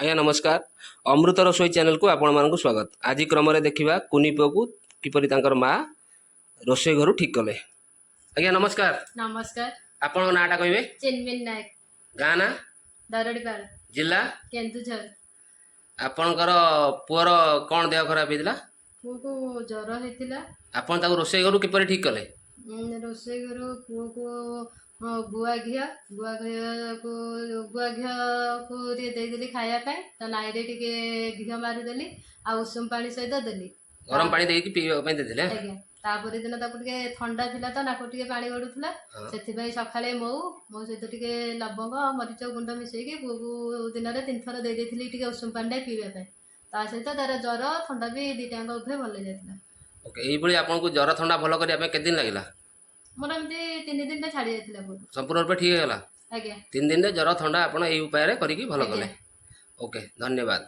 ଆଜ୍ଞା ନମସ୍କାର, ଅମୃତ ରସୋଇ ଚ୍ୟାନେଲକୁ ଆପଣମାନଙ୍କୁ ସ୍ୱାଗତ। ଆଜି କ୍ରମରେ ଦେଖିବା କୁନି ପୁଅକୁ କିପରି ତାଙ୍କର ମା ରୋଷେଇ ଘରୁ ଠିକ୍ କଲେ। ଆଜ୍ଞା ନମସ୍କାର। ନମସ୍କାର। ଆପଣଙ୍କ ନାଁଟା କହିବେ? ଚିନ୍ମିନ ନାୟକ। ଗାଁ ନା? ଦରଡ଼ିପାଳ। ଜିଲ୍ଲା? କେନ୍ଦୁଝର। ଆପଣଙ୍କର ପୁଅର କ'ଣ ଦେହ ଖରାପ ହେଇଥିଲା? ପୁଅକୁ ଜ୍ୱର ହେଇଥିଲା। ଆପଣ ତାକୁ ରୋଷେଇ ଘରୁ କିପରି ଠିକ୍ କଲେ? ରୋଷେଇ ଘରୁ ପୁଅକୁ ଗୁଆ ଘିଅକୁ ଟିକେ ଦେଇଦେଲି ଖାଇବା ପାଇଁ। ତା ନାଇରେ ଟିକେ ଘିଅ ମାରିଦେଲି ଆଉ ଉଷୁମ ପାଣି ସହିତ ଦେଲି। ଗରମ ପାଣି ଦେଇକି ପିଇବା ପାଇଁ ଦେଇଥିଲେ? ଆଜ୍ଞା। ତାପରେ ଦିନ ତାକୁ ଟିକେ ଥଣ୍ଡା ଥିଲା ତ ନାକ ଟିକେ ପାଣି ଗଡୁଥିଲା। ସେଥିପାଇଁ ସକାଳେ ମହୁ ସହିତ ଟିକେ ଲବଙ୍ଗ ଆଉ ମରିଚ ଗୁଣ୍ଡ ମିଶେଇକି ପୁଅକୁ ଦିନରେ 3 ଥର ଦେଇ ଦେଇଥିଲି ଟିକେ ଉଷୁମ ପାଣିଟା ପିଇବା ପାଇଁ। ତା ସହିତ ତାର ଜ୍ୱର ଥଣ୍ଡା ବି 2ଟାଙ୍କ ଉଭୟ ଭଲ ହେଇଯାଇଥିଲା। ଓକେ, ଏଇଭଳି ଆପଣଙ୍କୁ ଜ୍ୱର ଥଣ୍ଡା ଭଲ କରିବା ପାଇଁ କେତେ ଦିନ ଲାଗିଲା? ମୋର ଏମିତି 3 ଦିନରେ ଛାଡ଼ି ଯାଇଥିଲା ପୁଅକୁ। ସମ୍ପୂର୍ଣ୍ଣ ରୂପେ ଠିକ୍ ହେଇଗଲା? ଆଜ୍ଞା। 3 ଦିନରେ ଜ୍ୱର ଥଣ୍ଡା ଆପଣ ଏଇ ଉପାୟରେ କରିକି ଭଲ କଲେ? ଆଜ୍ଞା। ଓକେ, ଧନ୍ୟବାଦ।